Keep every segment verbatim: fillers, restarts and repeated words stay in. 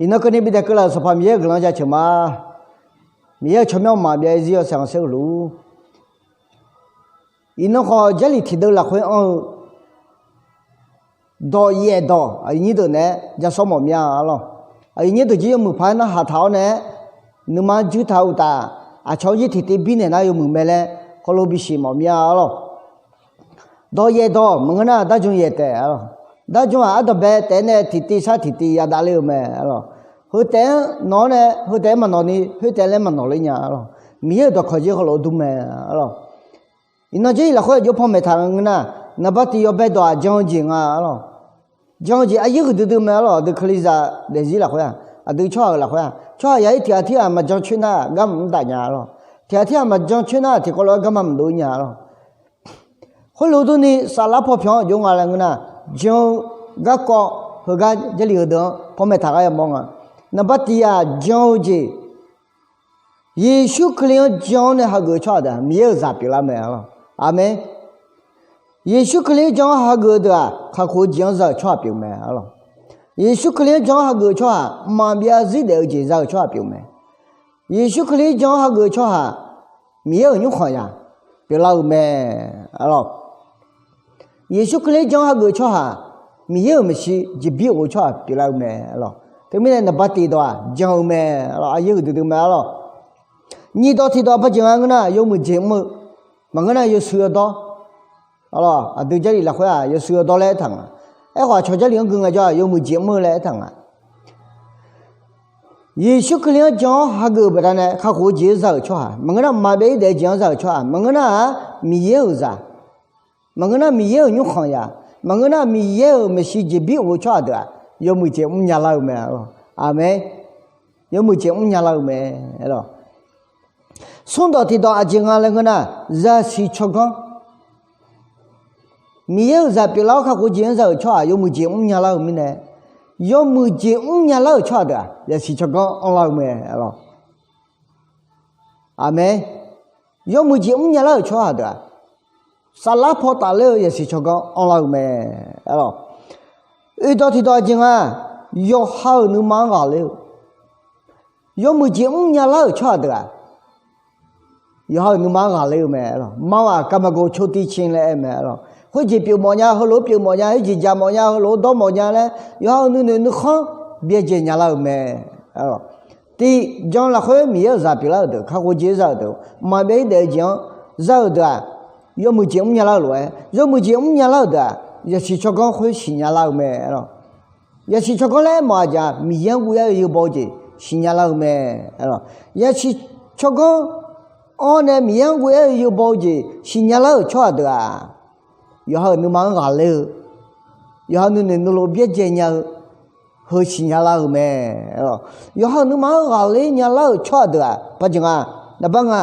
Iqnan keuvni bidaef keuvlaf-euq Sanqpaq Miqyaer-euq guiqlanq jaceuq ma. Miqyaer-euq tsawrmyanr maqbyav-ir zir yawshaef khanqsaer-eu luf-ur. Iqnan khawf Jarlif tiqdeuv lafkhoer anr-eu dawq yaef dawq aqyuif nyir deuq naeq-aer ja sawr mawf mya arlawr. Aqyuif nyir deuq jir yawmuiq paq-aer narhaq taq-awr nae-aer, nuima juir taq-eu uqtaf, aqcawq-anr jir tiqtiv birnaeq nar yawmuiq mae laer heulof bisiq mawf mya arlawr. Dawq yaef dawq maqngeur nar darjm yaef taef arlawr. Darjm-aq ardawq bae taef-aer nae tiqtiv sar tiqtiv yadav ler-eu mae arlawr. Heu taef-anr nawq-awr nae heu taef-aer maqnawq ni khoer taef laer maqnawq ler nya arlawr. Miqyaer-euq dawqkawq jir heulof dur mae arlawr. Iqnan Jarlif lafkhoer aqjox panmaeq taq ngeur nar, naqba tiq yawbae dawq-aq jan-eu jeq nga arlawr. Jan-eu jeq aqyaer huiqdui dui mae arlawr. Aqdui kalizaq daefzir lafkhoer-aq, aqdui tsawrhaq-euq lafkhoer-aq, tsawrhaq yaer tiq ghaq tirghaq maqjan coer nar-aq garma mr daq nya arlawr. Tiq ghaq tirghaq maqjan coer nar tiqkawv lof-aer garma maqdov nya arlawr. Khoerlof durni saflar paw pyawq-anr aqjox nga laer ngeur nar, jan-eu garkawv heugar Jarlif heudeuq-anr panmaeq taq gar yamawr nga. Naqba tiq yaq jan-eu jeq, Yeqsur Kali-anr jan-awr nae hageuf-eu tsawrhaq deuq-aq Miqyaer-euq zaq pyeuflar mae arlawr. Aqmeq. Yeqsur Kali-anr jan-awr hageuf-eu deuq-aq kakhof-eu jeq-anr za-euq tsawrhaq pyeuf mae arlawr. Yeqsur Kali-anr jan-awr hageuf-eu tsawrhaq maqbyav zir daef-eu jeq za-euq tsawrhaq pyeuf mae. Yeqsur Kali-anr jan-awr hageuf-eu tsawrhaq Miqyaer-euq nymrkhanq zaq pyeuflar-eu mae arlawr. Yeqsur Kali-anr jan-awr hageuf-eu tsawrhaq Miqyaer-euq maeqshi jeqbir of-eu tsawrhaq pyeuflar-eu mae arlawr. Teumirnae naqba tiq dawq-aq jan-eu mae arlawr. Aqyaer huiqdui dui mae arlawr. Nyiq dawq tiq dawq-aq paqjeq nga ngeur nar yawmuiq jeq mr-eu, maqngeur nar yawshuif yawdawr arlawr. Aqdui Jarlif lafkhoer-aq yawshuif yawdawr laer aertaq nga. Aerkhawf aqcawq Jarlif-anr gui ngaejawr-aq yawmuiq jeq mr-eu laer aertaq nga. Yeqsur Kali-anr jan-awr hageuf-eu baqdanae kakhof-eu jeq-anr za-euq tsawrhaq maqngeur nar maqbyav-ir daef-eu jeq-anr za-euq tsawrhaq maqngeur nar-aq Miqyaer-euq zaq, maqngeur nar Miqyaer-euq nymrkhanq zaq, maqngeur nar Miqyaer-euq maeqshi jeqbir of-eu tsawrhaq deuq-aq yawmuiq jeq mrnya lar-eu mae arlawr. Aqmeq. Yawmuiq jeq mrnya lar-eu mae arlawr. Smr dawq tiq dawq aqjeq nga laer ngeur nar, zaqsiq tsawrganr, Miqyaer-euq zaq pyeuflar-awr kakhof-eu jeq-anr za-euq tsawrhaq yawmuiq jeq mrnya lar-euq mirnae, yawmuiq jeq mrnya lar-euq tsawrhaq deuq-aq zaqsiq tsawrganr anrlar-eu mae arlawr. Aqmeq. Yawmuiq jeq mrnya lar-euq tsawrhaq deuq-aq saflar paw tafler-eu zaqsiq tsawrganr anrlar-eu mae arlawr. Oeq dawq tiq dawq aqjeq nga, yawqha-euq nuima-anr ghaqler-eu, yawmuiq jeq mrnya lar-euq tsawrhaq deuq-aq yawqha-euq nuima-anr ghaqler-eu mae arlawr. Mawr-aq kamago cotiqciq laer aer mae arlawr. Khoerjeq pyeuf mawfnya, heulof-aer pyeuf mawfnya, heujeq jaq mawfnya, heulof-aer dawr mawfnya laer yawqha-euq nuinoeq nuikhanr byaerdzae nya lar-eu mae arlawr. Tiq, jan lafkhoer Miqyaer-euq zaq pyeuflar-euq deuq, kakhof-eu jeq-anr za-euq deuq, maqbyav-ir daef-eu jeq-anr za-euq deuq-aq yawmuiq jeq mrnya lar-eu lof-aer, yawmuiq jeq mrnya lar-euq deuq-aq zaqsiq tsawrganr khoer siqnya lar-eu mae arlawr. Zaqsiq tsawrganr laer aermawf-aq jeq-aq Miqyaer-anr guv-aer-eu yawbaw-eu jeq siqnya lar-eu mae arlawr. Zaqsiq tsawrganr anr nae Miqyaer-anr guv-aer-eu yawbaw-eu jeq siqnya lar-euq tsawrhaq deuq-aq yawqha-euq nuima-anr ghaqler-eu, yawqha nuinoeq nuilov byaerdzae nya-eu heu siqnya lar-eu mae arlawr. Yawqha-euq nuima-anr ghaqler nya lar-euq tsawrhaq deuq-aq paqjeq nga, naqbar nga,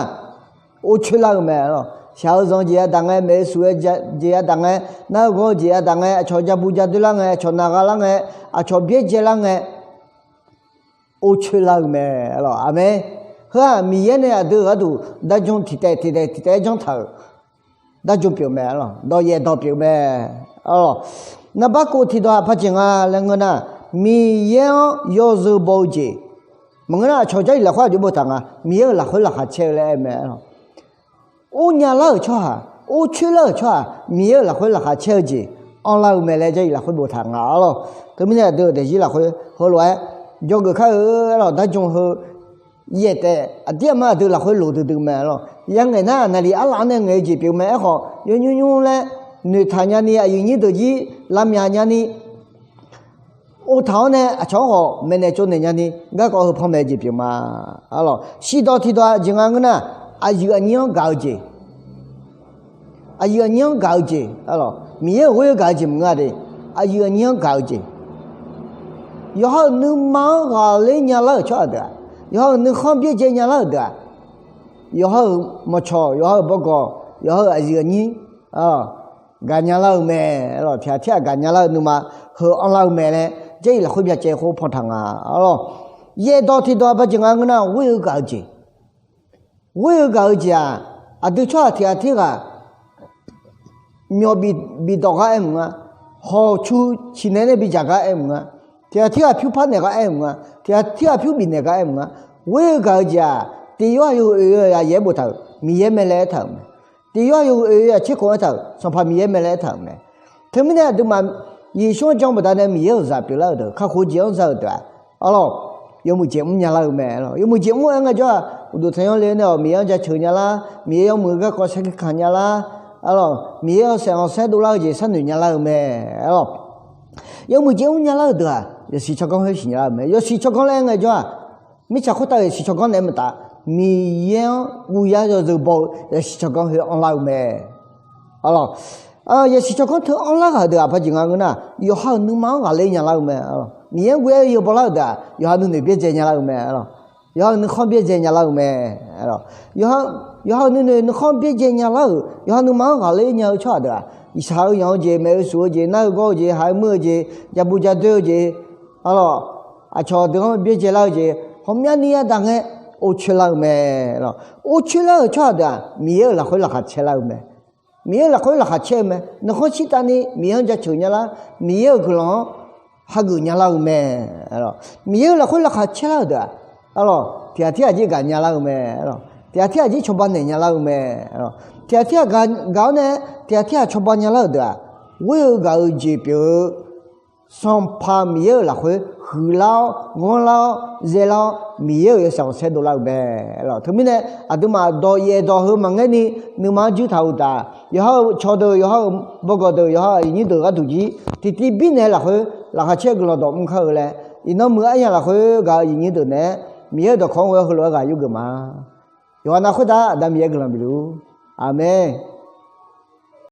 or coer lar-eu mae arlawr. Shaq-eu zanq jeq yadaq ngae, maeq-eu suf-eu jeq yadaq ngae, nar-eu gawr-eu jeq yadaq ngae, aqcawq ja bu ja doer lar ngae, aqcawq naq gha lar ngae, aqcawq byaerdzae lar ngae, or coer lar-eu mae arlawr. Aqmeq. Heu-aq Miqyaer nae aqdui-euq gharduq darjm tiqtaev tiqtaev tiqtaev-aer janr taq-euq darjm pyeuf mae arlawr. Dawq yaef dawq pyeuf mae arlawr. Naqbar kof tiq dawq-aq paqjeq nga laer ngeur nar, Miqyaer-anr yawzeu baw-eu jeq, maqngeur nar aqcawq Jarlif lafkhoer aqjox boftaq nga, Miqyaer-euq lafkhoer laqkhaq caer-eu laer aer mae arlawr. Or nya lar-euq tsawrhaq, or coer lar-euq tsawrhaq Miqyaer-euq lafkhoer laqkhaq caer-eu jeq anrlar-eu mae laer Jarlif lafkhoer boftaq nga arlawr. Teumirnae aqdui-euq daefzir lafkhoer heulof-aer jawrgeuf kar-eu arlawr. Darjm heu yaef taef aqdir aqma aqdui lafkhoer loq duidui mae arlawr. Yangaeq nar aqnavlif arlaf-anr nae ngaeq-eu jeq pyeuf mae. Aerkhawf yawnymr nymr laer noeqtaq nyani, aqyuif nyir deuq jir lavmyaq nyani, or taq-awr nae aqcawq-anr khawf maeqnaeq tsovnaeq nyani garkawv heu panmaeq-eu jeq pyeuf ma arlawr. Shif dawq tiq dawq-aq jeq nga ngeur nar, aqyuif aqnyir-anr gaq-eu jeq, aqyuif aqnyir-anr gaq-eu jeq arlawr. Miqyaer-euq ghoer-eu gaq-eu jeq maqngeur-a de, aqyuif aqnyir-anr gaq-eu jeq, yawqha-euq nuima-anr ghaqler nya lar-euq tsawrhaq deuq-aq, yawqha-euq nuikhanr byaerdzae nya lar-euq deuq-aq, yawqha-euq mawqcawq, yawqha-euq bawgawq, yawqha-euq aqyuif aqnyir gaq nya lar-eu mae arlawr. Tiq ghaq tirghaq gaq nya lar-eu nuima heu anrlar-eu mae laer Jarlif lafkhoer byacaevni khoer pantaq nga arlawr. Yaef dawq tiq dawq-aq paqjeq nga ngeur nar, ghoer-eu gaq-eu jeq, ghoer-eu gaq-eu jeq-aq, aqdui tsawrhaq tiq ghaq tirghaq myawf bif dawq gar aer mq nga, hawqcu ciqnaeq nae bidzaq gar aer mq nga. Tiqghaq tirghaq pyur par naeq gar aer-euq nga. Tiqghaq tirghaq pyur bifnaeq gar aer-euq nga. Ghoer-eu gaq-eu jeq-aq, tiqyawr aqyawf-euq oeq-eu aqyuif aer boftaq-euq Miqyaer mae laer aertaq-euq mae. Tiqyawr aqyawf-euq oeq-eu aqtser khof aertaq-euq Sanqpaq Miqyaer mae laer aertaq-euq mae. Teumirnae aqduimaf Yeqsur-anr jan baqdanae Miqyaer-euq zaq pyeuflar-euq deuq, kakhof jeq-anr za-euq deuq-aq, arlawq, yawmuiq jeq mr nya lar-eu mae. Arlawq, yawmuiq jeq mr-aer ngaejawr-aq, uqduq tanqnymr le nae-awq Miqyaer-anr jaceuq nya lar, Miqyaer yawmuiq-eu garkawv saerkir kaq nya lar, arlawq, Miqyaer yawshaef khanqsaer dovlar-eu jeq sharnoeq nya lar-eu mae. Arlawq, yawmuiq jeq mr nya lar-euq deuq-aq, yawsiq tsawrganr khoer siqnya lar-eu mae. Yawsiq tsawrganr laer aer ngaejawr-aq, mirtsaq khoertav yawsiq tsawrganr naeq-aer maqtaf, Miqyaer-anr guv yar yawzeu baw-eu yawsiq tsawrganr khoer anrlar-eu mae. Arlawq, yawsiq tsawrganr teu anrlar ghaq deuq-aq paqjeq nga ngeur nar, yawqha-euq nuima-anr ghaqler nya lar-eu mae. Miqyaer-anr guv yar yawzeu bawlar-euq deuq-aq, yawqha nuinoeq byaerdzae nya lar-eu mae. Arlawq, yawqha-euq nuikhanr byaerdzae nya lar-eu mae. Arlawq, yawqha-euq nuinoeq nuikhanr byaerdzae nya lar-euq, yawqha nuima-anr ghaqler nya-eu tsawrhaq deuq-aq, iqshaq-eu yanq-eu jeq, maeq-eu suf-eu jeq, nar-eu gawr-eu jeq, haq-eu muir-eu jeq, jabu jadeur-eu jeq, arlawq, aqcawq deuq-anr byaerdzae lar-eu jeq, ghawqmyani yadaq ngae, or coer lar-eu mae. Arlawq, or coer lar-euq tsawrhaq deuq-aq, Miqyaer-euq lafkhoer laqkhaq caer lar-eu mae. Miqyaer-euq lafkhoer laqkhaq caer-eu mae. Nuikhanr shirtavni Miqyaer-anr jaceuq nya lar, Miqyaer-euq guiqlanq-anr hageuf nya lar-eu mae. Miqyaer-euq lafkhoer laqkhaq caer lar-euq deuq-aq, arlawq, tiqghaq tirghaq jir gaq nya lar-eu mae. Tiqghaq tirghaq jir cawba naeq nya lar-eu mae. Tiqghaq tirghaq gaq-awr nae, tiqghaq tirghaq cawba nya lar-euq deuq-aq, ghoer-eu gaq-eu jeq pyeuf-eu Sanqpaq Miqyaer-euq lafkhoer huiqlar-awr, ghanrlar-awr, zaelar-awr, Miqyaer-euq yawshaef khanqsaer dovlar-eu mae. Arlawq, teumirnae aqduimaf dawq yaef dawq heu maqngaer ni nuima-anr juir taq-euq deuq-aq, yawqha-euq cawqdeuq, yawqha-euq bawgawq deuq, yawqha-euq aqyuif nyir deuq gharduq jir tiqtiv birnaeq lafkhoer laqkhaq caer-eu guiqlanq dawq mr kar-eu laer, iqnan muiq-eu aryamq lafkhoer gaq-eu aqyuif nyir deuq naeq-aer, Miqyaer-euq dawqkawq-anr ghoe-awr heulof-aer ghaq yurgeuf ma. Yawqghaq nav khoertav Aqda Miqyaer guiqlanq bifluf-ur. Aqmeq.